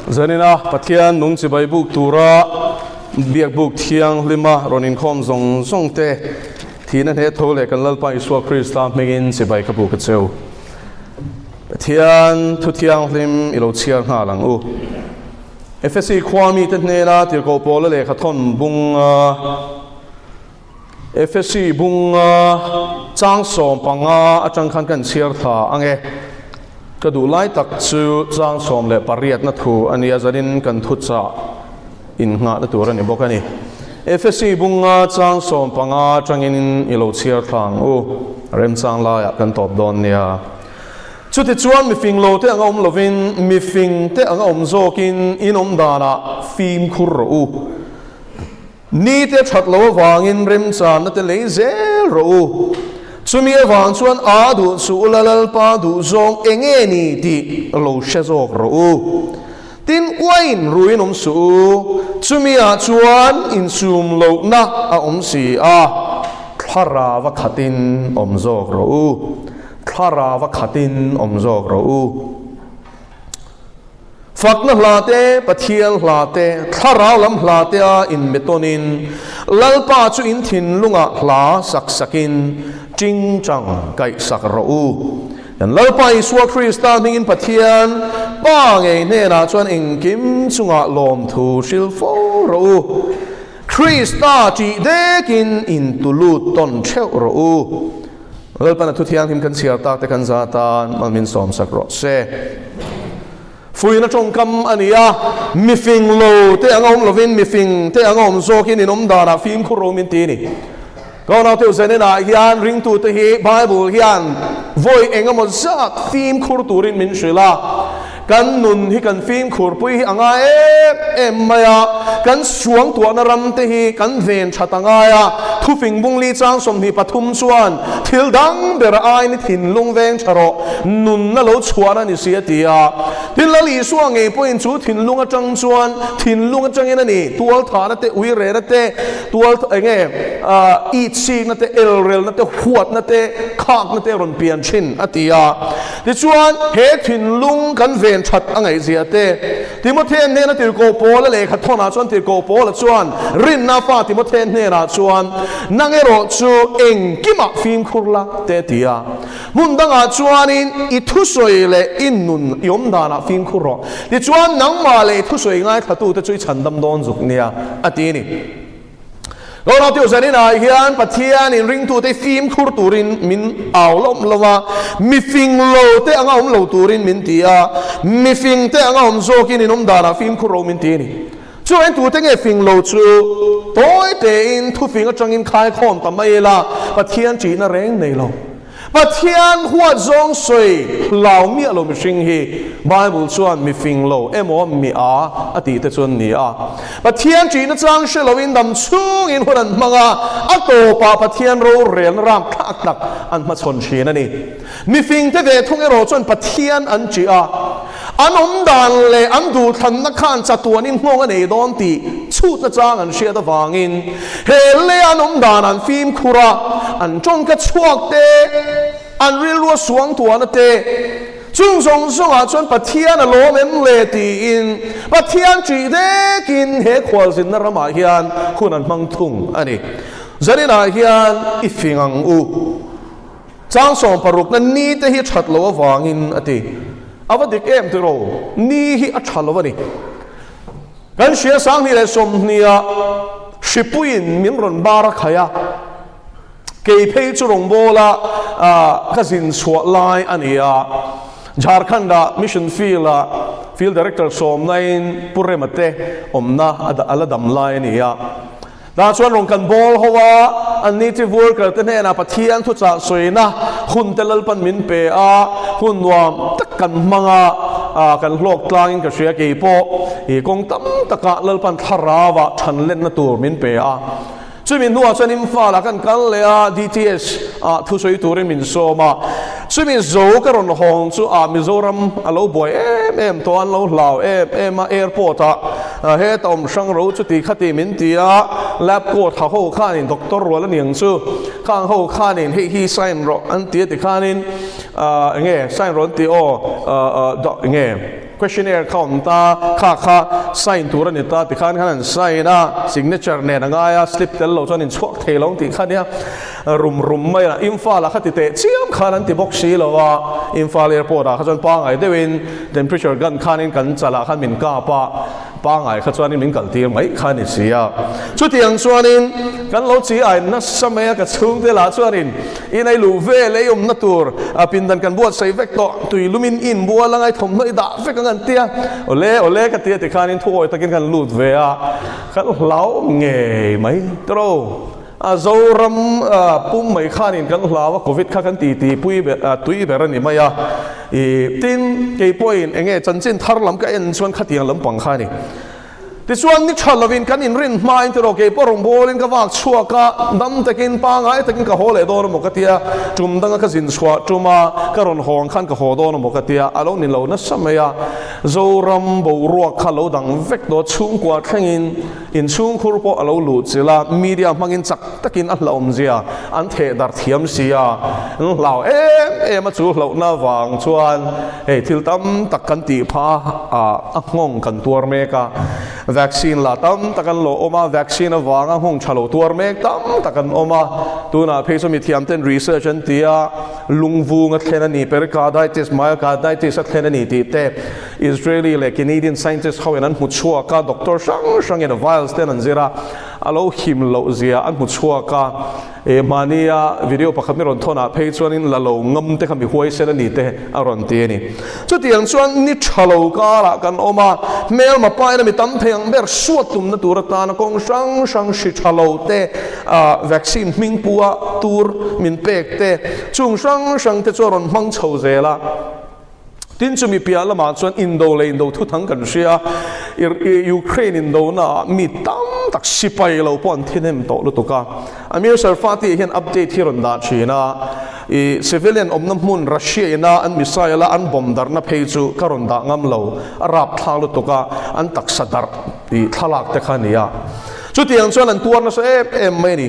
Zanina Pathian nung chibai buk tura biak buk thianghlima rawn inkhawm zawng zawng te thihna hneh tho leh kan Lalpa Isua Krista hmingin chibai ka buk a cheu. Pathian thu thianghlim i lo chhiar nghal ang u. Efesi khua mite hnena tirhkoh pawla lehkha thawn bunga Efesi bunga chang 15 atang khan kan chhiar thla ang e. Ka duh lai tak chu chang 18 na thu a nia zanin kan thu chah innghahna tur a ni bawk a ni. Efesi bunga chang 15 atangin i lo chhiar thla ang u. Remchang laiah kan tawp dawn nia. Chutichuan mifing lo te anga awm lovin mifing te anga awm zawkin in awm danah fimkhur rawh u. Ni te that lo avangin remchanna te lei zel rawh u. Chumi avang chuan a duh chu u la Lalpa duh zawng eng nge ni tih lo hre zawk rawh u. Tin, uain ruin awm suh u, chumi ah chuan insum lohna a awm si a, thlarava khatin awm zawk rawh u. Thlarava khatin awm zawk rawh u. Fakna hla te, Pathian hla te, thlarau lam hla te a inmetawnin, Lalpa chu in thinlungah hla sak sakin tingtang kaih sak rawh u. Kan Lalpa Isua Krista hmingin Pathian Pa ngei hnenah chuan engkim chungah lawmthu hril fo rawh u. Krista tih dekin intulut tawn theuh rawh u. Lalpan a thu thianghlim kan chhiar tak te kan za tan mal min sawm sak rawh se. Fuihna tawngkam a ni a, mifing lo te anga awm lovin mifing te anga awm zawkin in awm danah fimkhur ro min ti a ni. Ka unau teuh zenenah hian ringtute hi Bible hian vawi eng emaw zat fimkhur turin min hrilh a, kan nun hi kan fimkhur pui hi a ngai em em mai a, kan suangtuahna ram te hi kan ven that a ngai a, thufing bungli chang 23 chuan thil dang ber aiin i thinlung veng tha rawh, nunna lo chhuahna ni si a ti a. Tin, Lal Isua ngei pawhin chu thinlung atang chuan thinlung atangin a ni, tualthahna te, uirehna te, tual enge itsikna te, elrelna te, huatna te, khakna te rawn pian thin a ti a. Tichuan, he thinlung kan ven that a ngaihzia te, Timothea hnena tirhkoh Paula lehkha thawnah chuan tirhkoh Paula chuan rinna fa Timothea hnenah chuan, Nang erawh chu engkimah fimkhur la, te a ti a. Hmun dangah chuanin i thusawi leh i nun i awm danah fimkhur rawh. Tichuan, nangmah leh i thusawi ngaithlatute chu i chhandam dawn zuk nia, a ti a ni. Ronaldo zaninah hian Pathianin ringtute fimkhur turin min au lawm lawm a, mifing lo te anga awm lo turin min ti a, mifing te anga awm zawkin in awm danah fimkhur ro min ti a ni. Chuan tute nge fing lo chu tawi tein thufing atangin khaikhawm ta mai ila Pathian ṭihna reng nei lo. Pathian huat zawng sawi hlau miah lo mihring hi Bible chuan mi fing lo emaw mi a a tih te chuan ni a. Pathian ṭihna chang hre loin dam chhungin hun an hmang a, a tawpah Pathian rorelna rapthlak tak an hmachhawn ṭhin a ni. Mi fing te ve thung erawh chuan Pathian an ṭih a, an awm dan leh an duhthlanna khan chatuanin nghawng a nei dawn tih chhutna chang an hriat avangin He lei an awm dan an fimkhur a, an tawngka chhuak te, an rilru a suangtuahna te, chung zawng zawngah chuan Pathian a lawm em le tiin Pathian ṭih dekin he khualzinna ramah hian hun an hmang thung a ni. Zaninah hian i fing ang u. Chang 60 na ni te hi ṭhat lo avangin a ti. A va dik em tiraw? Ni hi a ṭha lo a ni. Kan hria 2020 ah hripuiin min rawn bar a khai a, kei phei chu rawngbawla ka zin chhuah lai a ni a, Jharkhand ah Mission Field ah Field Director sawmnain Pu Rema te awmna a la dam lai a ni a. Tah chuan rawn kan bawl ho a, an native worker te hnenah Pathian thuchah sawina hun te Lalpan min pe a, hun nuam tak kan hmang a, kan hlawk tlangin ka hria kei pawh i kawng tam takah Lalpan thlarauah than lenna tur min pe a. Chumi hnuah chuan Imphal ah kan kal leh a, DTS ah thusawi turin min sawm a, chumi zo ka rawn hawng chu ah Mizoram a lo buai em em tawh a, an lo hlau em em a, airport ah Heta awm hrang ro chu ti kha ti min ti a, lab coat ha ho khanin doctor rual a niang chu, khang ho khanin hei hi sign rawh an ti a ti khanin enge sign rawh an ti aw enge. Questionnaire kha awm ta, kha kha sign tur a ni ta tikhan khan an sign a, signature nen a ngai a, slip tel lo chuan inchhuak thei lo ang tih kha nia rum rum mai a, Imphal ah kha ti teh chiam khan an ti bawk si lo a, Imphal airport ah kha chuan pangai deuhin temperature gun khanin kan chal ah khan min kap a, Pangai kha chuanin min kaltir mai kha a ni si a. Chutiang chuanin kan lo chi ai nasa mai a, ka chhungte lah chuanin in ei luh vel ei awmna tur a pindan kan buatsaih vek tawh, tui lumin i inbual anga i thawmhnaw i dah vek ang an ti a. Awle awle ka ti a tikhanin thuawi takin kan lut ve a, kan hlau ngei mai tawh. A Zoram pum mai khanin kan hlau a, Covid kha kan titi pui ber, tui ber a ni mai a. I tin, kei pawhin eng nge chanchin thar lam ka en chuan khatiang lampang kha a ni. Tichuan, ni tha lovin kan inrin hmain tiraw kei pawh rawngbawlin ka vak chhuak a, dam takin pangai takin ka haw leh dawn emaw ka tia, tum danga ka zin chhuah tum a, ka rawn haw ang khan ka haw dawn emaw ka tia, a lo ni lo nasa mai a. Zoram boruak kha lo dang vek tawh chhungkua thlengin, Inchhungkhur pawh a lo luh chilh a, media hmangin chak takin a hlauhawmzia an theh darh thiam si a, an hlau em em a, chu hlauhna vang chuan hei thil tam tak kan tih phah a, a nghawng kan tuar mek a, vaccine lah tam tak an lo awm a, vaccine avanga nghawng tha lo tuar mek tam tak an awm a, tunah phei chu mithiam ten research an ti a, lungvung a thlen a ni, pericarditis, myocarditis a thlen a ni tih te. Israeli leh Canadian scientist ho in an hmu chhuak a, doctor hrang hrang in vials ten an zir a, a lo him loh zia an hmu chhuak a, eh mahnia video pakhat mi rawn thawn ah phei chuan in la lo ngam te kha mi huaisen a ni te a rawn ti a ni. Chutiang chuan ni tha lo karah kan awm a, hmelma paina mi tam thei ang ber suat tumna tur atana kawng hrang hrang hri tha lo te, ah vaccine hming pu a tur min pek te, chung hrang hrang te chu a rawn hmang chho zel a. Tin chumi piah lamah chuan indo leh indo thuthang kan hria a, Ukraine indona ah mi tam tak sipai lo pawh an thihnem tawh lutuk a. Amir Sarfati hian update hi rawn dah thin a, i civilian awmna hmun Russia ina an missile a an bomb darhna phei chu ka rawn dah ngam lo, a rapthlak lutuk a, an taksa darh tih thlalak te kha a ni a. Chutiang chuan an tuar nasa em em mai a ni.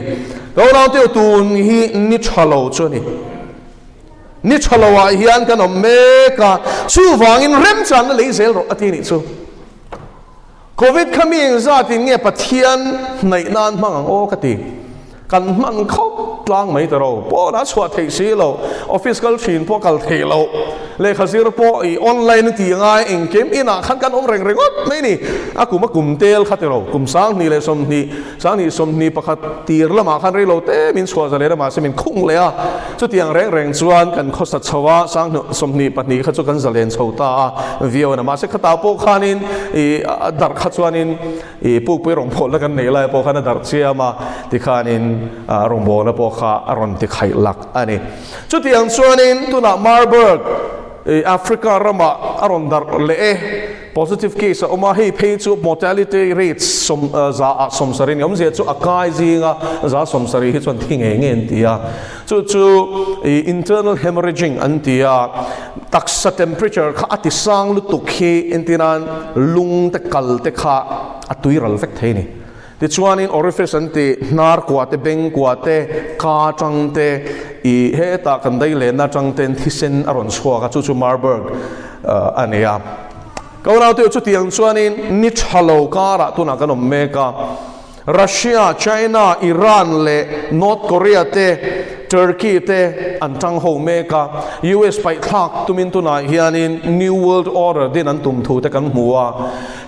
Ka unaute tun hi ni tha lo chu a ni. Ni tha lo ah hian kan awm mek a, chuvangin remchanna lei zel rawh a ti nih chu. Covid kha mi engzatin nge Pathian hnaih nan hmang ang aw ka ti. Kan hman khawp tlang mai ta ro, pawn a chhuah theih si lo, office kal thin pawh kal theih loh, lehkha zir pawh i online a ti angai engkim inah khan kan awm reng ringawt mai ni. A kum a kum tel kha ti ro, kum 2020 2021 tir lamah khan reilo te min chhuah zalen a mahse min khung leh a, chutiang reng reng chuan kan khawsa chho a, 2022 kha chu kan zalen chho ta a viau a ni. Mahse khatah pawh khanin ih a darh kha chuanin ih pukpui rawngbawlna kan neih lai pawh khan a darh chiam a, tikhanin rawngbawlna pawh kha a rawn ti khaih lak a ni. Chutiang chuanin tunah Marburg ih Africa ramah a rawn darh leh e. Positive case a awm a, hei phei chu mortality rate sawm za ah 70 ni awmzia chu a kai zinga za 70 hi chuan thi ngei ngei an ti a, chu chu ih internal hemorrhaging an ti a, taksa temperature kha a ti sang lutuk hi entirnan lung te kal te kha a tui ral vek thei a ni. Tichuanin orifice an ti, hnar kua te, beng kua te, ka atang te, ih hetah kan dai lenna atang ten thisen a rawn chhuak a, chu chu Marburg a ni a. Ka unaute chutiang chuanin ni tha lo karah tunah kan awm mek a, Russia, China, Iran leh North Korea te, Turkey te an tang ho mek a, US paihthlak tumin tunah hianin New World Order din an tum thu te kan hmu a.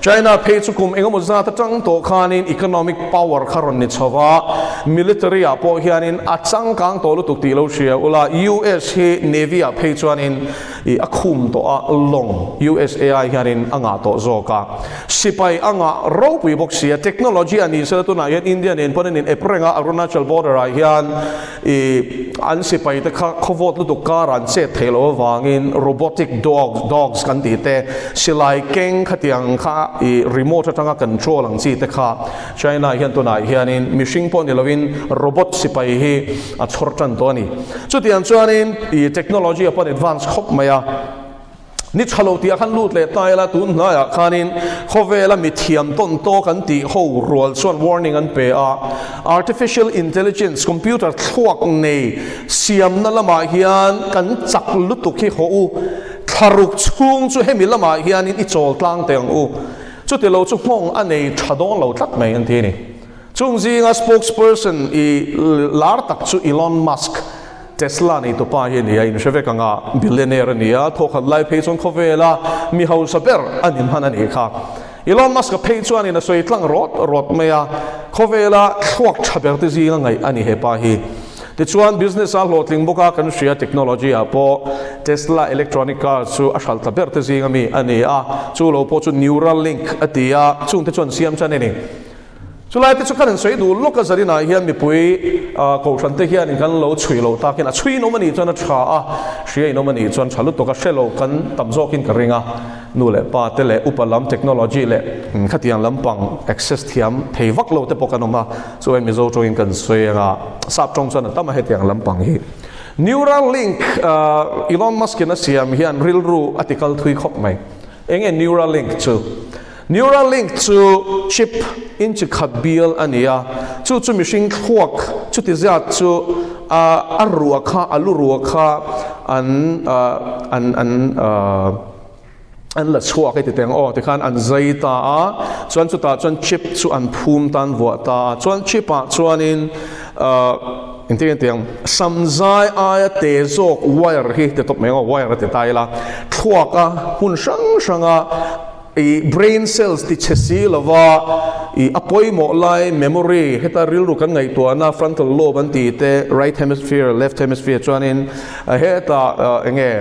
China phei chu kum engemaw zat atang tawh khanin economic power kha rawn ni chho a, military ah pawh hianin a changkang tawh lutuk tih lo hria ula, US hi navy ah phei chuanin ih a khum tawh a, lawng USA ai hianin a ngah tawh zawk a, sipai a ngah ropui bawk sia, technology a ni sela tunah hian India nen pawn an in ep reng a, Arunachal border ah hian ih an sipai te kha khawvawt lutuk kar an chet theih loh avangin robotic dog dogs kan tih te silai keng khatiang kha ih remote atanga control ang chi te kha China hian tunah hianin mihring pawh ni lovin robot sipai hi a chhawr tan tawh a ni. Chutiang chuanin ih technology a pawn advance khawp mai a. Ni tha lo tih ah khan lut leh ta ila tun hnaiah khanin khawvela mithiam tawn tawk an tih ho rual chuan warning an pe a, artificial intelligence computer thluak nei siamna lamah hian kan chak lutuk hi haw u. Thla ruk chhung chu hemi lamah hianin i chawl tlang teh ang u. Chuti lo chu nghawng a nei tha dawn lo tlat mai an ti a ni. Chung zinga spokesperson i lar tak chu Elon Musk, Tesla nei tupa hi a ni a, inhre vek anga billionaire a ni a, thawkhat lai phei chuan khawvela mi hausa ber a ni hman a nih kha. Elon Musk-a phei chuanin a sawi tlang rawt rawt mai a, khawvela thluak tha ber te zinga ngaih a ni he pa hi. Tichuan business a hlawhtling bawk a, kan hria technology ah pawh Tesla electronic car chu a hralh ta ber te zinga mi a ni a, chu lo pawh chu Neuralink a ti a, chungte chuan siam chan a ni. Chulai te chu khan an sawi duh lawk a, Zarinah hian mipui kohhran te hianin kan lo chhui loh takin a chhui inawm a nih chuan a tha a, hria inawm a nih chuan tha lutuk a, hre lo kan tam zawkin ka ring a, nu leh pa te leh upa lam technology leh khatiang lampang access thiam thei vak lo te pawh kan awm a, chuan Mizo tawngin kan sawi anga sap tawng chuan a tam a hetiang lampang hi. Neuralink Elon Musk in a siam hian rilru a ti kal thui khawp mai. Enge Neuralink chu? Neuralink chu chip inchi khat bial a ni a, chu chu mihring thluak chuti zat chu a ruah kha, a lu ruah kha an an an an la chhuak e ti teng aw tikhan an zai ta a, chuan chutah chuan chip chu an phum tan vuah ta a, chuan chip ah chuanin engtin nge tiang samzai aia te zawk wire hi ti tawp mai ang aw wire a ti ta ila thluak a hmun hrang hranga I brain cells ti chhe si lova i a pawimawh lai memory heta rilru kan ngaihtuahna frontal lobe an tih te right hemisphere left hemisphere chuanin heta enge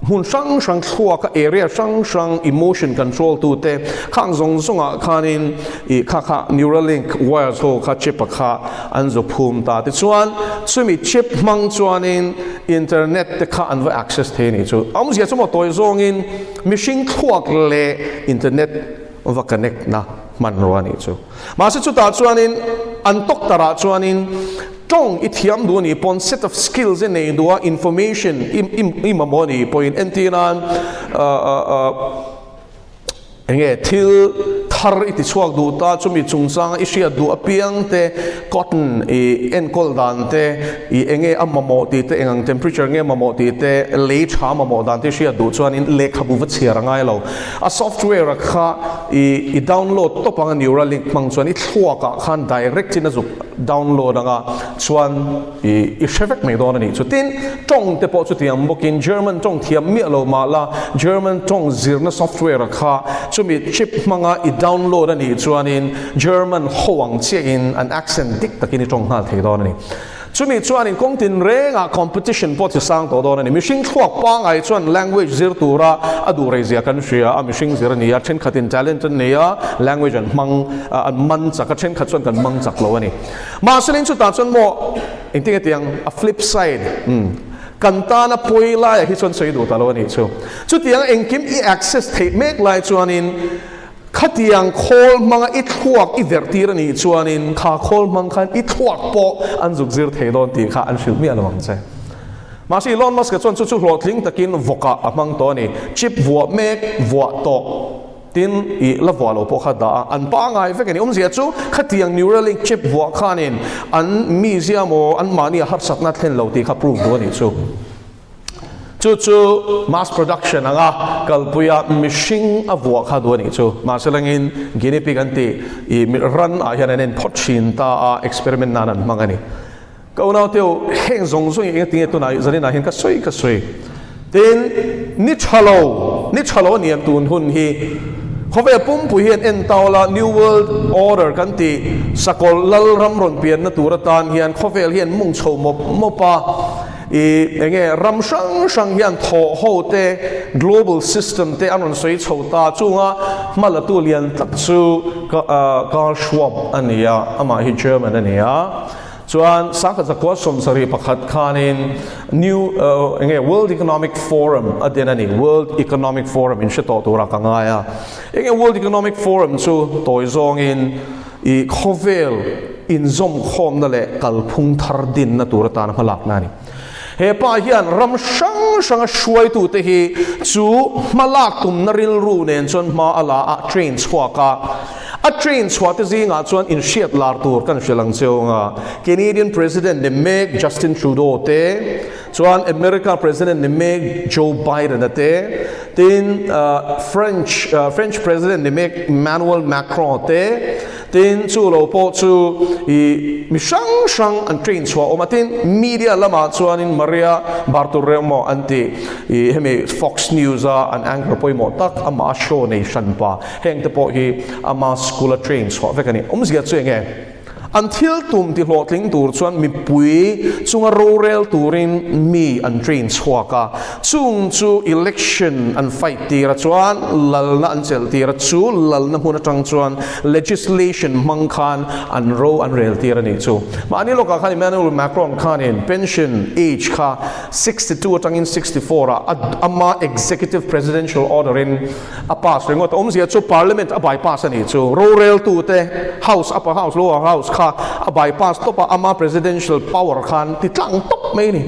hmun hrang hrang thluaka area hrang hrang emotion control tu te khang zawng zawngah khanin i kha kha neuralink wires ho kha chip a kha an zu phum ta tichuan chumi chip hmang chuanin internet te kha an va access thei a nih chu awmzia chu maw tawi zawngin Mihring thluak leh internet va connect na hmanrua a nih chu. Mahse chutah chuanin an doctor ah chuanin tawng i thiam duh a nih pawn set of skills i nei duh a information i mamawh a nih pawhin entir nan enge thil thar i ti chhuak duh ta chumi chungchanga i hriat duh apiang te cotton i enkawl dan te I enge a mamawh tih te, engang temperature nge mamawh tih te, lei tha mamawh dan te hriat duh chuanin lehkhabu va chhiar a ngai lo. A software a kha i i download tawp anga Neuralink hmang chuan i thluak ah khan direct in a zuk download anga chuan i i hre vek mai dawn a nih chu. Tin, tawng te pawh chutiang bawkin German tawng thiam miah lo mah la German tawng zirna software a kha chumi chip hmanga i download a nih chuanin German ho ang chiahin an accent dik takin i tawng nghal thei dawn a ni. Chumi chuanin kawng tinrengah competition pawh chi sang tawh dawn a ni. Mihring thluak pangai chuan language zir tura a duh rei zia kan hria a, mihring zir a ni a, thenkhatin talent an nei a, language an hmang, an man chak a, thenkhat chuan kan hmang chak lo a ni. Mahse leng chutah chuan maw engtin nge tiang a flip side, umm, kan tana pawi laiah hi chuan sawi duh ta lo a nih chu. Chutiang engkim i access theih mek lai chuanin, Khatiang khawl hmanga i thluak i verh tir a nih chuanin kha khawl hmang khan i thluak pawh an zuk zir thei dawn tih kha an hrilh miah lo ang che. Mahse Elon Musk-a chuan chu chu hlawhtling takin vawkah a hmang tawh a ni. Chip vuah mek, vuah tawh tin i la vuah lo pawh kha dah a, an pangai vek a ni. Awmzia chu khatiang Neuralink chip vuah khanin an mizia maw anmahni a harsatna thlen lo tih kha proof duh a nih chu. Chu chu mass production anga kalpuia mihring a vuah kha duh a nih chu. Mahse langin guinea pig an tih i ran ah hian an en phawt thin ta a, experiment nan an hmang a ni. Ka unau te u, heng zawng zawng hi engati nge tunah zanin ah hian ka sawi ka sawi. Tin, ni tha lo, ni tha lo a ni ang tun hun hi. Khawvel pumpui hian en tau la, New World Order kan tih sakawlh lal ram rawn pianna tur atan hian khawvel hian mung chho mawp mawp a. I enge ram hrang hrang hian thawh ho te global system te an rawn sawi chho ta chunga hma la tu lian tak chu Karl Schwab a ni a, amah hi German a ni a. Chuan sangkhat zakua 71 khanin New enge World Economic Forum a din a ni, World Economic Forum in hre tawh turah ka ngai a. Enge World Economic Forum chu tawi zawngin I khawvel inzawmkhawmna leh kalphung thar dinna tur atana hmalakna a ni. He pa hian ram hrang hranga hruaitute hi chu hma lak tumna rilru nen chuan hma a la a, train chhuak a. A train chhuah te zingah chuan inhriat lar tur kan hrilh ang cheu anga Canadian President ni mek Justin Trudeau te, chuan America President ni mek Joe Biden-a te, tin French French President ni mek Emmanuel Macron te, Tin, chu lo pawh chu i mi hrang hrang an train chhuah awm a, tin, media lamah chuanin Maria Bartiromo an ti i hemi Fox News a an anchor pawimawh tak amah a show nei hran pa, heng te pawh hi ama school a train chhuah vek a ni. Awmzia chu enge? An thil tum ti hlawhtling tur chuan mipui chunga rorel turin mi an train chhuak a, Chung chu election an fight tir a chuan lalna an chelh tir a, chu lalna hmun atang chuan legislation hmang khan an ro an rel tir a nih chu. Mahni lawkah khan Emmanuel Macron khanin pension age kha 62 atangin 64 ah a ama executive presidential order in a pass ringawt a, awmzia chu parliament a bypass a nih chu. Roreltute house upper house lower house kha a bypass tawp a, ama presidential power khan ti tlang tawp mai a ni.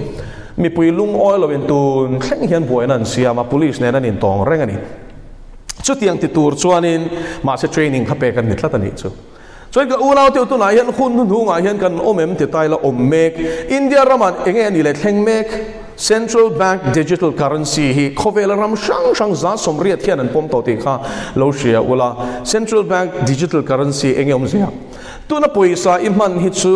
Mipui lungawi lo in tun thleng hian buaina an siam a, police nen an intawng reng a ni. Chutiang ti tur chuanin mahse training kha pek an ni tlat a nih chu. Chuan ka unau te tunah hian hun hnuhnungah hian kan awm em ti taila awm mek. India ramah enge a nih leh thleng mek? Central Bank Digital Currency hi khawvela ram hrang hrang 180 hian an pawm tawh tih kha lo hria ula. Central Bank Digital Currency enge awmzia? Tuna pawisa i hman hi chu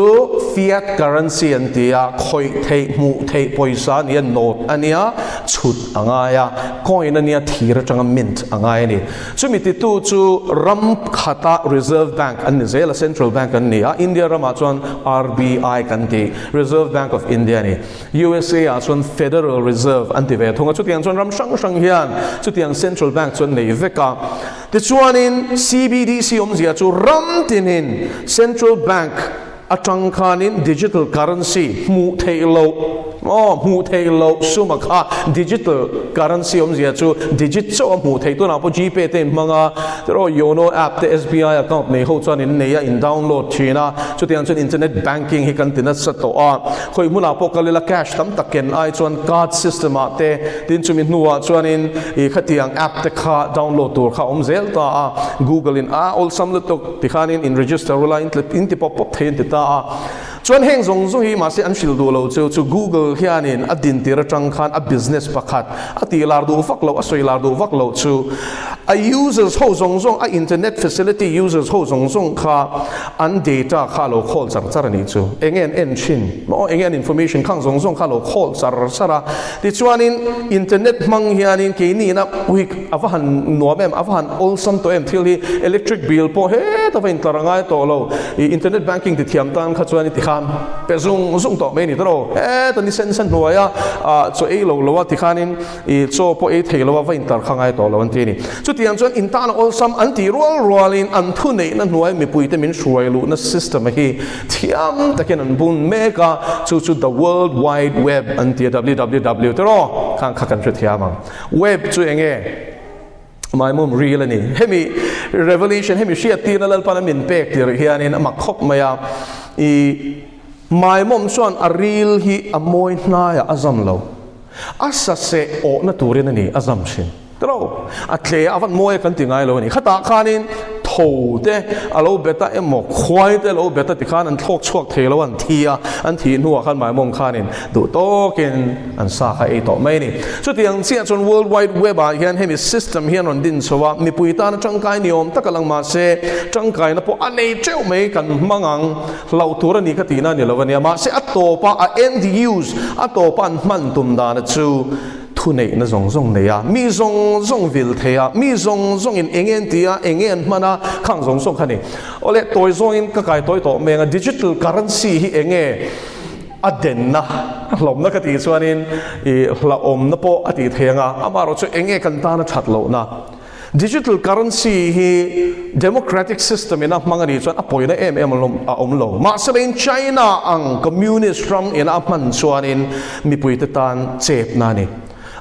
fiat currency an ti a, khawih theih, hmuh theih pawisa a nia, note a nia, chhut a ngai a, coin a nia, thir atanga mint a ngai a ni. Chumi titu chu ram khata Reserve Bank an ni zel a, Central Bank an ni a, India ramah chuan RBI kan ti, Reserve Bank of India a ni. USA ah chuan Federal Reserve an ti ve thung a, chutiang chuan ram hrang hrang hian chutiang Central Bank chu an nei vek a. Tichuanin CBDC awmzia chu ram tinin Central Bank atang khanin digital currency hmuh theih loh aw hmuh theih loh suma kha digital currency awmzia chu digit chauh a hmuh theih tunah pawh Gpay te in hmang a tiraw Yono app te SBI account nei ho chuan in nei a in download thin a chutiang chuan internet banking hi kan ti nasa tawh a khawi hmunah pawh kal ila cash tam tak ken ai chuan card system ah te Tin chumi hnuah chuanin i khatiang app te kha download tur kha awm zel ta a, Google in a awlsam lutuk tikhanin in register ula in in ti pawp pawp thei an ti ta a. Chuan heng zawng zawng hi mahse an hrilh duh lo chu chu Google hianin a din tir atang khan a business pakhat a tih lar duh vak loh a sawi lar duh vak loh chu a users ho zawng zawng a internet facility users ho zawng zawng kha an data kha a lo khawl char char a nih chu. Enge an en thin maw enge an information khang zawng zawng kha a lo khawl char char a. Tichuanin internet hmang hianin keini ina ui a va han nuam em, a va han awlsam tawh em thil hi electric bill pawh heta va intlar a ngai tawh lo. I internet banking ti thiam tan kha chuan i tikhan pe zung zung tawh mai a ni tawh lo. Heta ni sen sen hnuaia ah chaw ei lo lo a tikhanin i chaw pawh ei thei lo a va intlar kha ngai tawh lo an ti a ni. Chutiang chuan in tan a awlsam an tih rual rualin an thuneihna hnuai mipuite min hruai luhna system hi Thiam takin an bun mek a, chu chu the world wide web an ti a, www tiraw khang kha kan hrethiam ang. Web chu eng nge? Maimawm ril a ni. Hemi revelation, hemi hriattirna Lalpan a min pek tirh hianin a mak khawp mai a, i maimawm chuan a ril hi a mawi hnaiah a zam lo. A saseh awhna turin a ni, a zam thin. Tilo, a tle a van mawi a kan ti ngai lo a ni. Khatah khanin tho te a lo bet a emaw khuai te a lo bet a tikhan an thlawk chhuak thei lo a, an thi a, an thih hnuah khan maimawm khanin duh tawkin an sa kha ei tawh mai a ni. Chutiang chiah chuan World Wide Web ah hian hemi system hian rawn din chho a, mipui tana tangkai ni awm tak a lang mahse tangkaina pawh a nei teuh mai kan hmang ang. Hlauh tur a ni ka tihna a ni lo a nia, mahse a tawpa a end use, a tawpa an hman tum dana chu thuneihna zawng zawng nei a, mi zawng zawng vil thei a, mi zawng zawngin eng nge an ti a, eng nge an hman a, khang zawng zawng kha a ni. Awle, tawi zawngin ka kai tawi tawh meng a, digital currency hi eng nge a denna, a hlawmna ka tih chuanin ih hlauhawmna pawh a tih thei ang a, amaherawhchu eng nge kan tana that lohna. Digital currency hi democratic system in a hmang a nih chuan a pawina em em a awm lo. Mahselain China ang communist ram in a hman chuanin mipuite tan chepna a ni.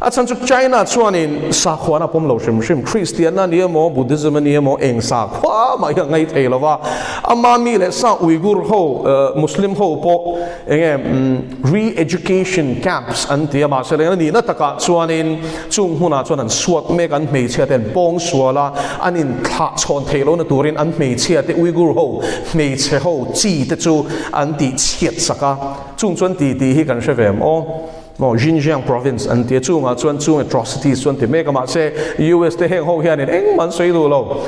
A chhan chu China chuanin sakhuana a pawm lo hrim hrim, Kristianna a ni emaw, Buddhism a ni emaw, eng sakhua mah hi a ngaih thei lo va. Ama mi leh sa Uighur ho, Muslim ho pawh eng nge re-education camps an ti a, mahse leng a nihna takah chuanin chung hmunah chuan an suat mek, an hmeichhia te an pawng sual a, an inthlah chhawn theih lohna turin an hmeichhia te Uighur ho hmeichhe ho chi te chu an tihchhiat sak a, chung chuan ti tih hi kan hre ve em aw. Maw Xinjiang province an tia chungah chuan chung atrocities chu an ti mek a mahse US te heng ho hianin engmah an sawi duh lo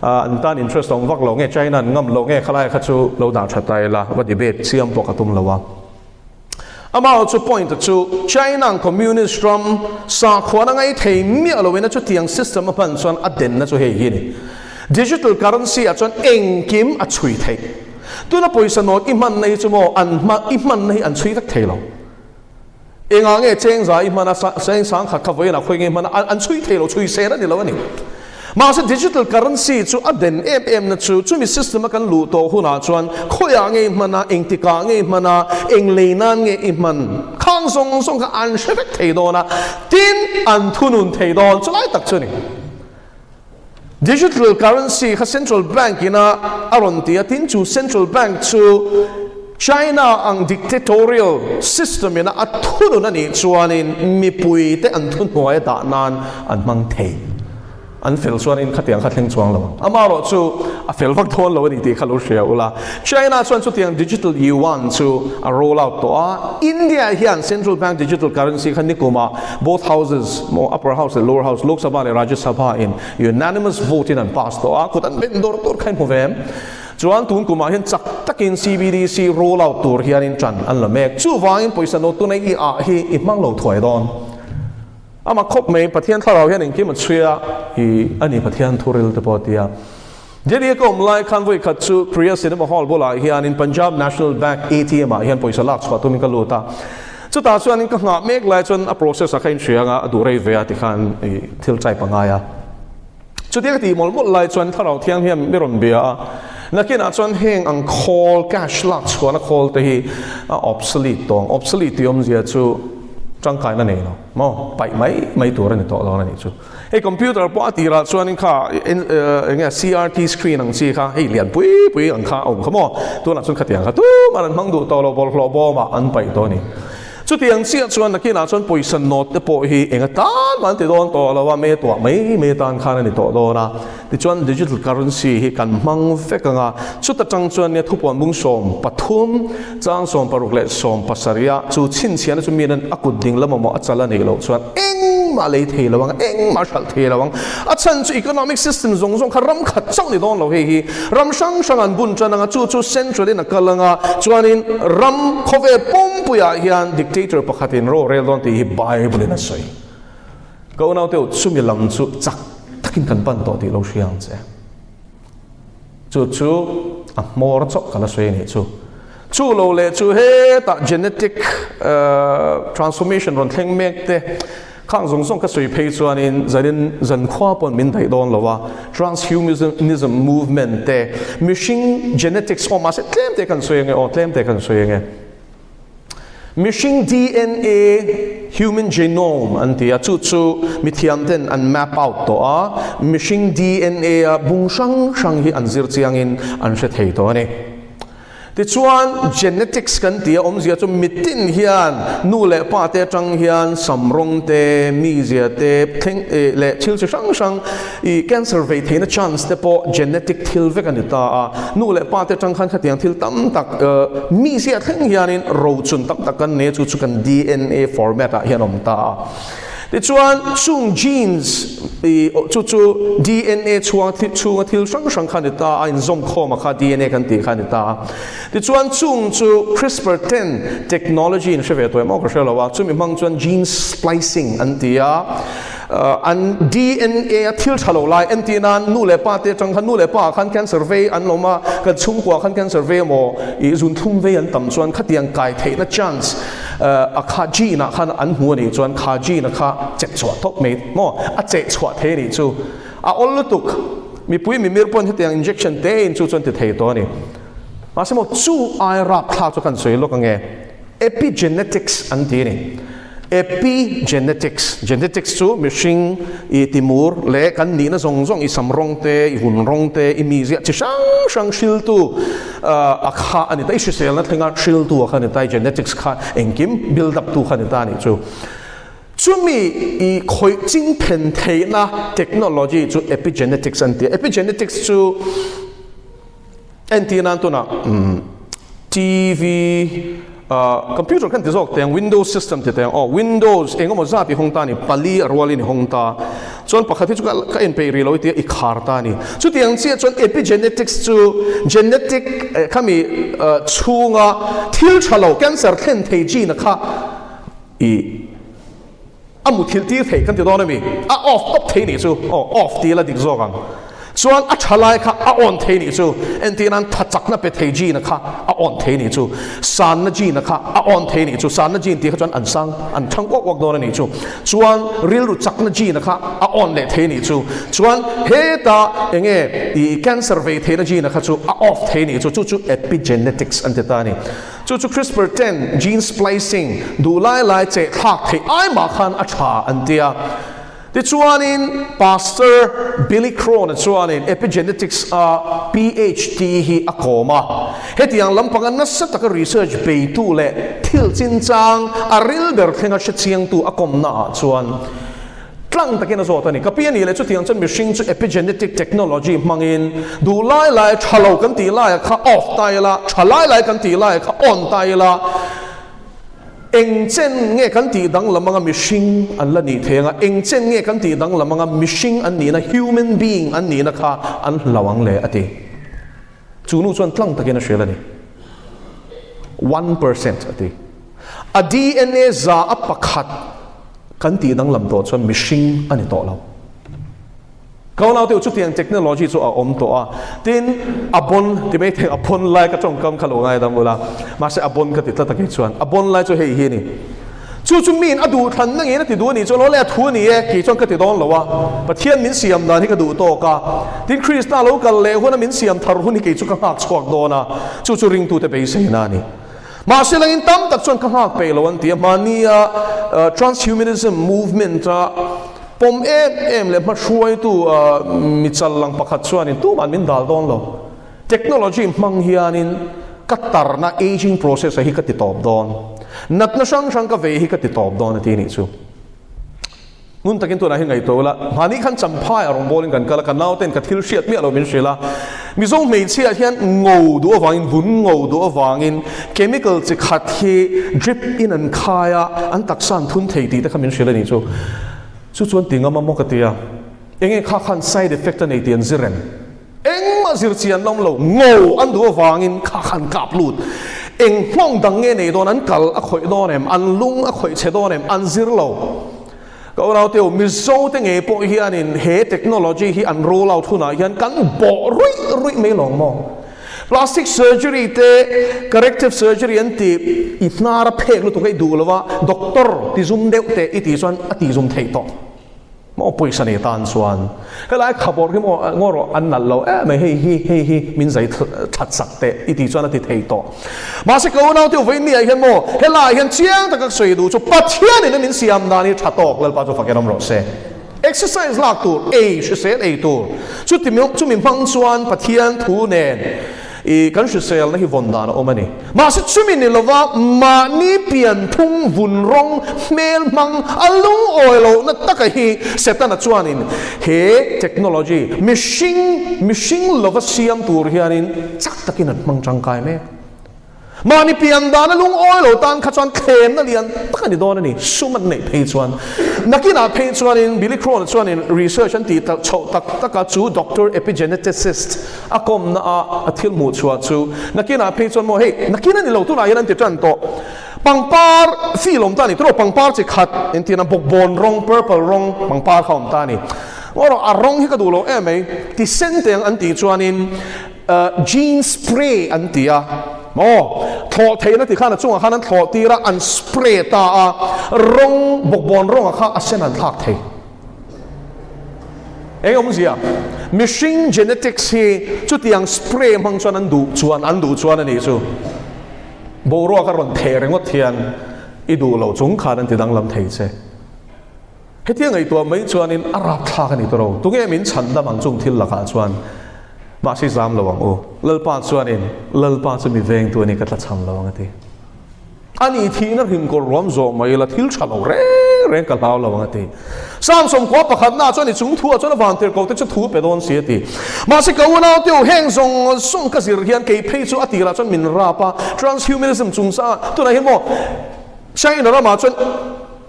an tan interest a awm vak lo nge China an ngam lo nge khalai kha chu lo dah tha ta ila va debate chiam pawh ka tum lo a. Amah chu point chu China ang communist ram sakhuan a ngai thei miah loin a chutiang system a hman chuan a denna chu hei hi a ni. Digital currency ah chuan engkim a chhui theih. Tuna pawisa nawt i hmanna hi chu maw an hma i hmanna hi an chhui vek thei lo. Engah nge chengza i hman a, cheng sangkhat kha vawiinah khawi nge hman a, an chhui thei lo, chhui sen a ni lo a ni. Mahse digital currency chu a den em em na chu, chumi system a kan luh tawh hunah chuan khawiah nge i hman a, engtikah nge i hman a, eng lei nan nge i hman, khang zawng zawng kha an hre vek thei dawn a, tin an thunun thei dawn, chulai tak chu a ni. Digital currency kha central bank ina a rawn ti a, tin chu central bank chu China ang dictatorial system ina a thunun a nih chuanin mipui te an thuhnuai a dah nan an hmang thei. An fel chuanin khatiang kha thleng chuang lo ang. Amaherawh chu a fel vak dawn lo a ni tih kha lo hria ula. China chuan chutiang digital yuan chu a roll out tawh a, India hian central bank digital currency kha nikumah both houses, maw upper house leh lower house, Lok Sabha leh Rajya Sabha in unanimous vote in an pass tawh a, kut an ben dawr dawr kha i hmu ve em? Chuan tun kumah hian chak takin CBDC roll out tur hianin ṭan an la mek. Chuvangin pawisa note tuna i ah hi i hmang lo thuai dawn. Amah khawp mai Pathian thlarau hian engkim a chhui a, i a ni Pathian thuril te pawh a ti a. Delhi a ka awm lai khan vawi khat chu Priya Cinema Hall bulah hianin Punjab National Bank ATM ah hian pawisa lak chhuah tumin ka lut a. Chutah chuanin ka nghah mek lai chuan a process ah kha inhria anga a duh rei ve a tikhan i thil type a ngai a. Chutia ka tih mawlh mawlh lai chuan Thlarau Thianghlim mi rawn bia a, nakinah chuan heng ang khawl, cash lak chhuahna khawl te hi a obsolete tawng. Obsolete tih awmzia chu tangkaina nei lo maw, paih mai mai tur a ni tawh dawn a nih chu. Hei computer pawh a tirah chuanin kha eng nge CRT screen ang chi kha hei lian pui pui ang kha a awm kha maw, tunah chuan khatiang kha tumah an hmang duh tawh lo, bawlhhlawh bawmah an paih tawh a ni. Chutiang chiah chuan nakinah chuan pawisa nawt te pawh hi eng atan mah an ti dawn tawh lo a, me tuah mai mai atan khan a ni tawh dawn a. Tichuan digital currency hi kan hmang vek ang a, chuta tang chuan nia thupuan bung 13, chang 16 leh 17 ah chu chhinchhiahna chu miin a kut ding lam emaw a chal a neih loh chuan engmah lei thei lo ang, engmah hralh thei lo ang. A chhan chu economic system zawng zawng kha ram khat chauh ni dawn lo hei hi. Ram hrang hrang an bun tan ang a, chu chu central in a kal ang a, chuanin ram khawvel pumpuiah hian dictator pakhatin ro rel dawn tih hi Bible in a sawi. Ka unaute u, chumi lam chu chak takin kan pan tawh tih lo hria ang che. Chu chu a hmawr chauh ka la sawi a nih chu. Chu lo leh chu hetah genetic transformation rawn thleng mek te khang zawng zawng ka sawi phei chuanin zanin zankhua pawn min daih dawn lo a, transhumanism movement te mihring genetics aw mahse tlem te kan sawi ange aw tlem te kan sawi ange. Mihring dna, human genome, an ti a, chu chu mithiam ten an map out tawh a, mihring dna a bung hrang hrang hi an zir chiangin an hre thei tawh a ni. Tichuan, genetics kan ti a, awmzia chu mitin hian nu leh pa te atang hian sam rawng te, mizia te, thleng leh thil chi hrang hrang i cancer vei theihna chance te pawh genetic thil vek a ni ta a. Nu leh pa te atang khan khatiang thil tam tak mizia thleng hianin rochun tam tak kan nei a, chu chu kan dna format ah hian a awm ta a. Tichuan chung genes i chu chu dna chhuang chhunga thil hrang hrang kha a ni ta a, inzawm khawm a kha dna kan tih kha a ni ta a. Tichuan chung chu CRISPR ten technology in hre ve tawh em aw ka hre lo a, chumi hmang chuan gene splicing an ti a. An dna a thil tha lo lai entir nan nu leh pa te atang khan nu leh pa ah khan cancer vei an awm a, kan chhungkua khan cancer vei emaw ih zunthlum vei an tam chuan khatiang kai theihna chance a kha gene ah khan an hmu a nih chuan kha gene a kha cheh chhuah tawp mai maw a cheh chhuah thei a nih chu a awl lutuk mipui mimir pawn hetiang injection te in chu chuan ti thei tawh a ni. Mahse maw chu ai rapthlak chu kan sawi lawk ange epigenetics an ti a ni. Epigenetics, Genetics chu mihring i timur leh kan nihna zawng zawng, i sam rawng te, i vun rawng te, i mizia chi hrang hrang hriltu a kha a ni ta, i hriselna thlenga hriltu a kha a ni ta, i genetics kha engkim build up tu kha a ni ta a nih chu. Chumi i khawih ching phen theihna technology chu epigenetics an ti a. Epigenetics chu Entir nan tunah TV computer khan ti zawk teng Windows system ti teng aw Windows eng emaw zat i hawng ta a ni pali a rualin i hawng ta chuan pakhat hi chu ka en peih rih lo i tia i khar ta a ni chutiang chiah chuan epigenetics chu genetic khami chhunga thil tha lo cancer thlen thei gene kha i A muthilh tir theih kan ti dawn a mi? A off tawp thei nih chu. Aw, off ti la dik zawk ang. Chuan a tha lai kha a on thei nih chu. Entir nan tha chakna pe thei gene kha a on thei nih chu. Sanna gene kha a on thei nih chu. Sanna gene tih kha chuan an sang, an thang uak uak dawn a nih chu. Chuan rilru chakna gene kha a on leh thei nih chu. Chuan heta enge i cancer vei theihna gene kha chu a off thei nih chu. Chu chu epigenetics an ti ta a ni. Chu chu CRISPR ten gene splicing duh lai lai cheh thlak theih ai mah khan a tha an ti a. Tichuanin Pastor Billy Crone-a chuanin epigenetics a PHD hi a kawm a. Hetiang lampanga nasa taka research beitu leh thil chinchang a ril ber thlenga hrechiangtu a kawmna ah chuan Tlang takin a zawt a ni. Ka pi a nih leh chutiang chuan mihring chu epigenetic technology hmangin duh lai lai tha lo kan tih laiah kha off ta ila, tha lai lai kan tih laiah kha on ta ila, eng chen nge kan tih danglam anga mihring an la nih thei anga, eng chen nge kan tih danglam anga mihring an nihna, human being an nihna kha an hlau ang le a ti. Chu nu chuan tlang takin a hrial a ni. 1% a ti. A DNA za a pakhat kan tih danglam tawh chuan mihring a ni tawh lo. Ka unau te u chutiang technology chu a awm tawh a, tin a bon ti mai thei a bon lai ka tawngkam kha lo ngaidam ula, mahse a bon ka ti tlat a kei chuan a bon lai chu hei hi a ni. Chu chu miin a duh thlan na ngeiin a ti duh a nih chuan aw le a thu a ni e, kei chuan ka ti dawn lo a, Pathian min siam dan hi ka duh tawk a, tin Krista lo kal leh huna min siam thar hun hi kei chu ka nghak chhuak dawn a, chu chu ringtute beiseina a ni. Mahse langin tam tak chuan ka nghak peih lo an ti a, mahnia transhumanism movement a pawm em em leh hmahruaitu mi chal lang pakhat chuanin tumah min dal dawn lo. Technology hmang hianin ka tarna aging process a hi ka ti tawp dawn. Natna hrang hrang ka vei hi ka ti tawp dawn a ti nih chu. Ngun takin tunah hi ngaihtuah ula, mahni khan Champhai a rawngbawlin kan kal a, ka nauten ka thil hriat miah lo min hrilh a. Mizo hmeichhia hian ngo duh avangin, vun ngo duh avangin chemical chi khat hi drip in an khai a, an taksa an thun thei tih te kha min hrilh a nih chu. Chu chuan ti ngam a maw ka ti a. Enge kha khan side effect a nei tih an zir em? Engmah zir chian lawm lo, ngo an duh avangin kha khan kap lut. Eng nghawng dang nge nei dawn, an kal a khawih dawn em, an lung a khawih chhe dawn em, an zir lo. Ka unaute u, Mizo te ngei pawh hianin he technology hi an roll out hunah hian kan bawh ruih ruih mai lawng maw? Plastic surgery te, corrective surgery an tih, i hnar a phek lutuk a i duh lo a, doctor ti zum deuh teh i tih chuan a ti zum theih tawh. Maw pawisa nei tan chuan helai khabawr hi maw ngaw rawh an nalh lo em mai hei hi hei hi min zai that sak teh i tih chuan a ti thei tawh. Mahse ka unau te vawiin ni ah hian maw helai hian chiang taka sawi duh chu Pathian in a min siam dan hi tha tawk Lalpa chu fakin awm rawh se. Exercise lak tur ei hrisel ei tur chuti chumi hmang chuan Pathian thu nen I kan hriselna hi vawn dan a awm a ni. Mahse chumi ni lova mahni pianphung vun rawng hmel hmang a lungawi lohna taka hi Setana chuanin he technology mihring mihring lova siam tur hianin chak takin an hmang tangkai mek. Mahni pian dana lungawi lo tan kha chuan thlemna lian tak a ni dawn a ni. Sum an neih phei chuan. Nakinah phei chuanin Billy Crone chuanin research an tih chhoh tak taka chu doctor epigeneticist A kawmna a a thil hmuh chhuah chu nakinah phei chuan maw hei nakin a ni lo tunah hian an ti tan tawh. Pangpar feel awm ta a ni tawh pangpar chi khat engtin a bawkbawn rawng purple rawng pangpar kha awm ta a ni. Ngaw rawh a rawng hi ka duh lo em mai ti sen te ang an tih chuanin gene spray an ti a maw thlawh theihna ti khan a chungah khan an thlawh tir a an spray ta a rawng bawkbawn rawngah kha a sen an thlak thei. Eng awmzia? Mihring genetics hi chutiang spray hmang chuan an duh chuan an duh chuan a nih chu. Boruak a rawn theh ringawt hian I duh loh chung khan an ti danglam thei che. Hetia ngaihtuah mai chuanin a rapthlak a ni tawh lo. Tunge min chhan dam ang chung thil lakah chuan mahse zam lo ang u. Lalpa chuanin Lalpa chu mi vengtu a ni ka tlachham lo ang a ti. A ni thihna hrim kawr ruam zawh mai ila thil tha lo reng reng ka hlau lo ang a ti. Samson khua pakhatnaah chuan i chung thuah chuan a vantirhkoh te chu thu pe dawn si a ti. Mahse ka unau teu heng zawng zawng ka zir hian kei phei chu a tirah chuan min rap a, transhumanism chungchangah tunah hian maw China ramah chuan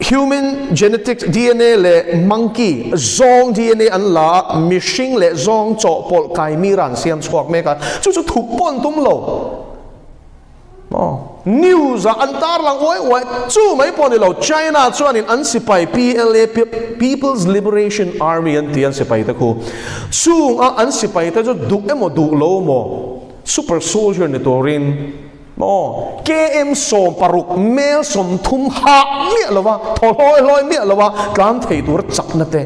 human genetics dna leh monkey zawng dna an la a, mihring leh zawng chawhpawlh kaimira an siam chhuak mek a, chu chu thup pawh an tum lo. Maw? News ah an tarlang uai uai, chu mai pawh ni lo, China chuanin an sipai PLA, People's Liberation Army an ti an sipai te khu, chung a an sipai te chu duh emaw duh lo maw super soldier ni turin maw KM 16 mel 30 hah miah lova thaw hlawi hlawi miah lova tlan thei tur chakna te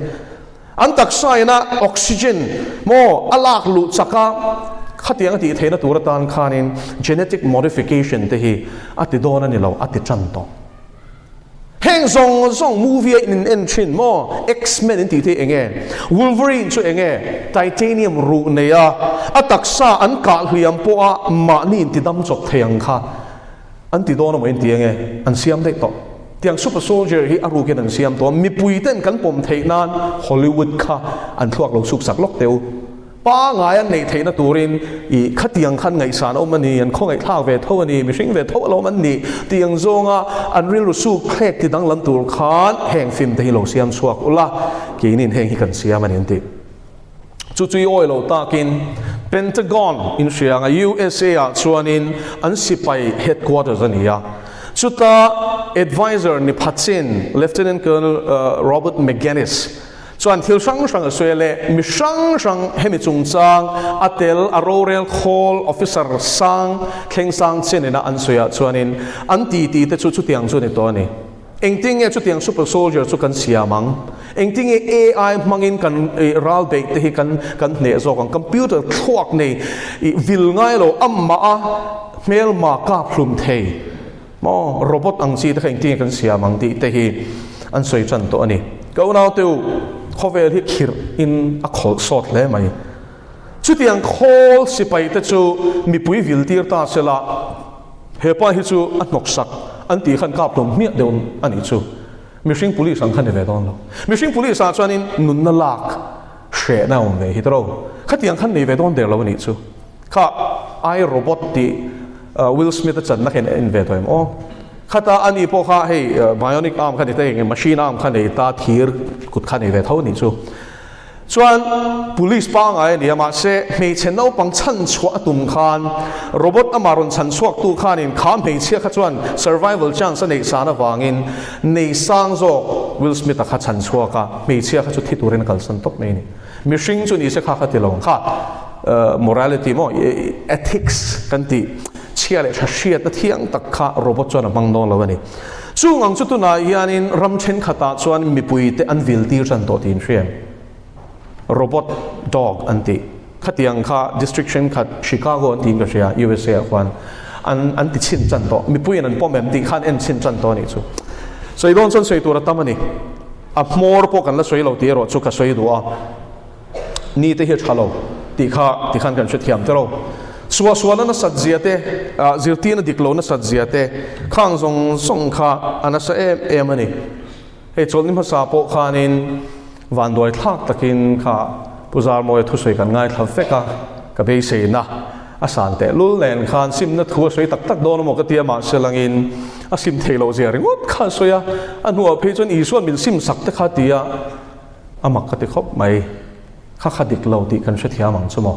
An taksa ina oxygen maw a lak luh chak a, khatiang a tih theihna tur atan khanin genetic modification te hi a ti dawn a ni lo, a ti tan tawh. Heng zawng zawng movie a in en thin maw, X-Men in tih te hi eng nge? Wolverine chu eng nge? Titanium ruh nei a, a taksa an kah hliam pawh a mahni in ti dam chawp thei ang kha an ti dawn a maw in ti eng nge? An siam daih tawh. Tiang super soldier hi a rukin an siam tawh a, mipui ten kan pawm theih nan Hollywood kha an thluak lo suk sak lawk teh u. Pangai an neih theihna turin i khatiang khan ngaihsan a awm a ni, an khawngaihthlak ve tho a ni, mihring ve tho alawm an nih tiang zawnga an rilru suk thlek ti danglam tur khan heng film te hi lo siam chhuak ula, keinin heng hi kan siam a ni an ti. Chu chu i awi lo takin Pentagon in hria ang a, USA ah chuanin an sipai headquarters a ni a. Chuta adviser ni phatsin Lieutenant Colonel Robert McGinnis chuan thil hrang hrang a sawi a leh mi hrang hrang hemi chungchang a tel a rorel khawl officer sang thleng sang chenina an sawi ah chuanin an titi te chu chutiang chu a ni tawh a ni. Engtin nge chutiang super soldier chu kan siam ang? Engtin nge AI hmangin kan ral beih te hi kan kan hneh zawk ang? Computer thluak nei i vil ngai lo amah a hmelma kap hlum thei maw robot ang chi te kha engtin nge kan siam ang tih te hi an sawi tan tawh a ni. Ka unaute u, khawvel hi khirh in a khawlh sawt hle mai. Chutiang khawl sipai te chu mipui vil tir ta sela, He pa hi chu a hnawk sak an tih khan kap hlawm hmiah deuh a nih chu. Mihring police ang kha ni ve dawn lo. Mihring police ah chuanin nunna lak hrehna a awm ve hi tawh lo. Khatiang khan nei ve dawn der lo a nih chu. Kha I Robot tih Will Smith a channa kha in en ve tawh em aw. Khata a ni pawh kha hei bionic arm kha ni ta eng machine arm kha nei ta thir kut kha nei ve tho a nih chu. Chuan police pangai a ni a, mahse hmeichhe naupang chhan chhuah a tum khan robot amah rawn chhan chhuak tu khanin kha hmeichhia kha chuan survival chance a neih san avangin nei sang zawk Will Smith-a kha chhan chhuak a, hmeichhia kha chu thi turin a kalsan tawp mai a ni. Mihring chu nise kha kha ti lo ang kha morality maw ethics kan tih chhia leh tha hriatna thiang tak kha robot chuan a hmang dawn lo a ni. Chung ang chu tunah hianin ram thenkhatah chuan mipuite an vil tir tan tawh tih in hria em? Robot dog an tih. Khatiang kha district thenkhat Chicago an tiin ka hria USA ah khuan an an ti chhin tan tawh. Mipuiin an pawm em tih khan en chhin tan tawh a nih chu. Sawi dawn chuan sawi tur a tam a ni. A hmawr pawh kan la sawi lo tih erawh chu ka sawi duh a. Ni te hi a tha lo tih kha ti khan kan hrethiam te lo. Suahsualna nasat zia te, zirtirna dik lo nasat zia te khang zawng zawng kha a nasa em em a ni. Hei chawlhni hmasa pawh khanin vanduai thlak takin kha Pu Zarmawia thusawi kan ngaithla vek a, ka beiseina a san teh lul nen khan simna thu a sawi tak tak dawn emaw ka tia mahse langin a sim thei loh zia ringawt kha a sawi a, a hnuah phei chuan Isua'n min sim sak te kha a ti a. A mak ka ti khawp mai. Kha kha dik lo tih kan hrethiam ang chu maw?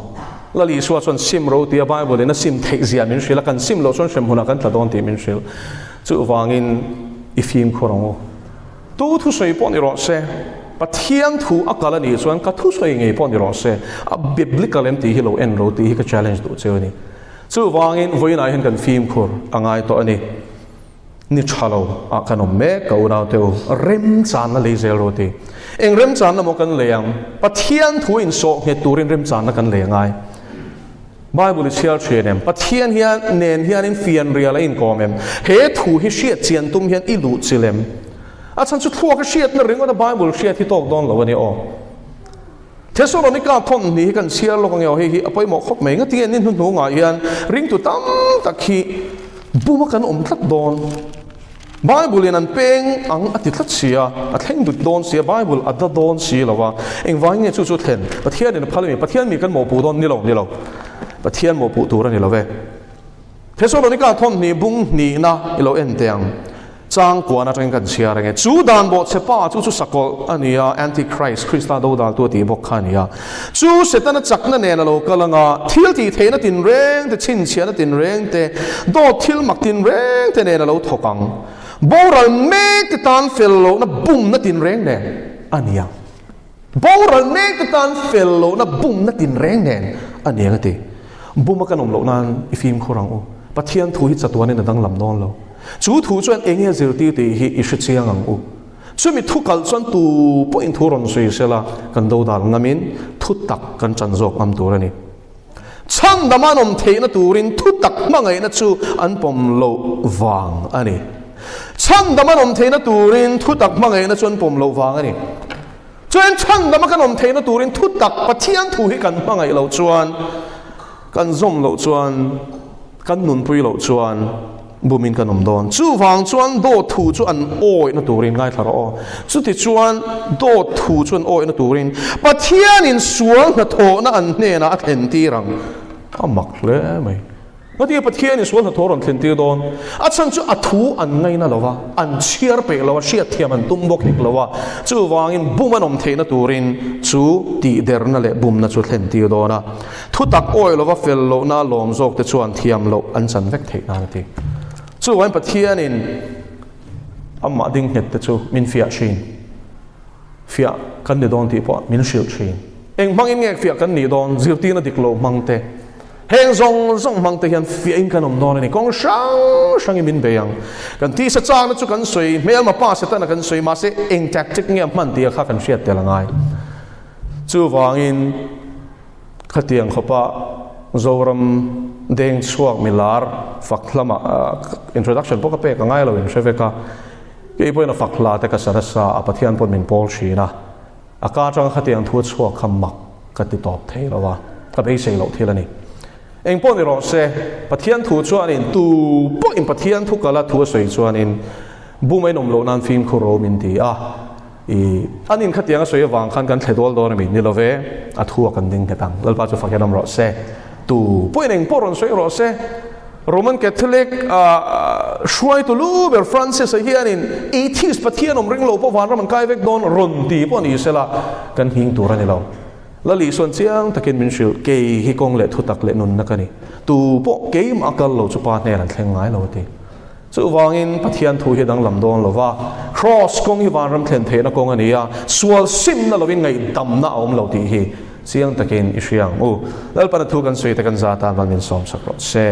Lal Isua chuan sim ro tia Bible in a sim theih zia min hrilh a, kan sim loh chuan hremhmunah kan tla dawn tih min hrilh. Chuvangin i fimkhur ang u. Tu thusawi pawh ni rawh se, Pathian thu a kal a nih chuan ka thusawi ngei pawh ni rawh se, a biblical em tih hi lo en ro tih hi ka challenge duh cheu a ni. Chuvangin vawiinah hian kan fimkhur a ngai tawh a ni. Ni tha lo ah kan awm mek ka unau te u, remchanna lei zel rawh ti. Eng remchanna maw kan lei ang? Pathian thu in sawh nghet turin remchanna kan lei a ngai. Bible i chhiar thin em? Pathian hian nen hianin fianrial a inkawm em? He thu hi hriat chian tum hian i luh chil em? A chhan chu thluak a hriatna ringawt a Bible hriat hi tawk dawn lo a ni aw. Thesalonika thawn hnih hi kan chhiar lawk ange aw, hei hi a pawimawh khawp mai. Ngatinge ni hnuhnungah hian ringtu tam tak hi buma kan awm tlat dawn? Bible in an peng ang a ti tlat si a, a thleng dut dawn si a, Bible a da dawn si lo a, engvangin nge chu chu thlen? Pathian in a phal a mi? Pathian mi kan mawhpuh dawn? Ni lo, ni lo. Pathian mawhpuh tur a ni lo ve. Thesalonika thawn hnih bung hnihna i lo en teh ang. Chang kuan atangin kan chhiar ange. Chu dan bawhchhe pa chu chu sakawlh a ni a, Antichrist, Krista dodaltu a tih bawk kha a ni a. Chu Setana chakna nen a lo kal anga, thil tih theihna tinreng te, chhinchhiahna tinreng te, dawt thil mak tinreng te nen a lo thawk ang. Boral mek te tan fel lohna bumna tinreng nen a ni ang. Boral mek te tan fel lohna bumna tinreng nen a ni ang a ti. Buma kan awm loh nan i fimkhur ang u. Pathian thu hi chatuanin a danglam dawn lo. Chu thu chuan eng nge zirtir tih hi i hrechiang ang u. Chumi thu kalh chuan tu pawhin thu rawn sawi sela kan dodal ngamin thu tak kan chan zawk ngam tur a ni. Chhandam an awm theihna turin thu tak hmangaihna chu an pawm loh vang a ni. Chhandam an awm theihna turin thu tak hmangaihna chu an pawm loh vang a ni. Chuan chhandama kan awm theihna turin thu tak Pathian thu hi kan hmangaih loh chuan, kan zawm loh chuan, kan nunpui loh chuan bumin kan awm dawn. Chuvang chuan dawt thu chu an awihna turin ngaithla rawh aw. Chutichuan dawt thu chu an awihna turin Pathianin sual hnathawhna an hnenah a thlentir ang. A mak hle mai. Ngatinge Pathianin sual hnathawh rawn thlentir dawn? A chhan chu a thu an ngaina lo va, an chhiar peih lo a, hriatthiam an tum bawk hek lo a. Chuvangin bum an awm theihna turin chu tihderna leh bumna chu thlentir dawn a. Thutak awi lova fel lohna lawm zawkte chuan thiam loh an chan vek theih nan a ti. Chuvangin Pathianin amah ding nghet te chu min fiah thin. Fiah kan ni dawn tih pawh min hrilh thin. Eng hmangin nge fiah kan nih dawn? Zirtirna dik lo hmang te. Heng zawng zawng hmang te hian fiahin kan awm dawn a ni. Kawng hrang hrangin min bei ang. Kan tisa chakna chu kan sawi, hmelma pa Setana kan sawi, mahse eng tactic nge a hman tih kha kan hriat tel a ngai. Chuvangin Khatiang khawpa Zoram deng chhuak milar fak lamah introduction pawh ka pek a ngai lo in hre vek a, kei pawhin a fak hla te ka sa nasa a, Pathian pawhin min pawl thin a, a ka atanga khatiang thu a chhuak kha mak ka ti tawp thei lo a, ka beisei loh thil a ni. Eng pawh ni rawh se, Pathian thu chuanin tu pawhin Pathian thu kala thu a sawi chuanin bum a inawm loh nan fimkhur ro min ti a, I an in khatiang a sawi avang khan kan thle dawl dawn a mi? Ni lo ve, a thu a kan ding nghet ang. Lalpa chu fak hian awm rawh se. Tu pawhin eng pawh rawn sawi rawh se. Roman Catholic hruaitu lu ber Francis-a hianin atheist Pathian awm ring lo pawh vanram an kai vek dawn rawn ti pawh ni sela kan nghing tur a ni lo. Lali chuan chiang takin min hrilh, kei hi kawng leh thutak leh nunna ka ni. Tu pawh keimah kal lo chu pa hnen an thleng ngai lo a ti. Chuvangin Pathian thu hi a danglam dawn lo va, Kraws kawng hi vanram thlen theihna kawng a ni a, sual simna lovin ngaihdamna a awm lo tih hi chiang takin i hria ang u. Lalpana thu kan sawi te kan za tan van min sawmsak rawh se.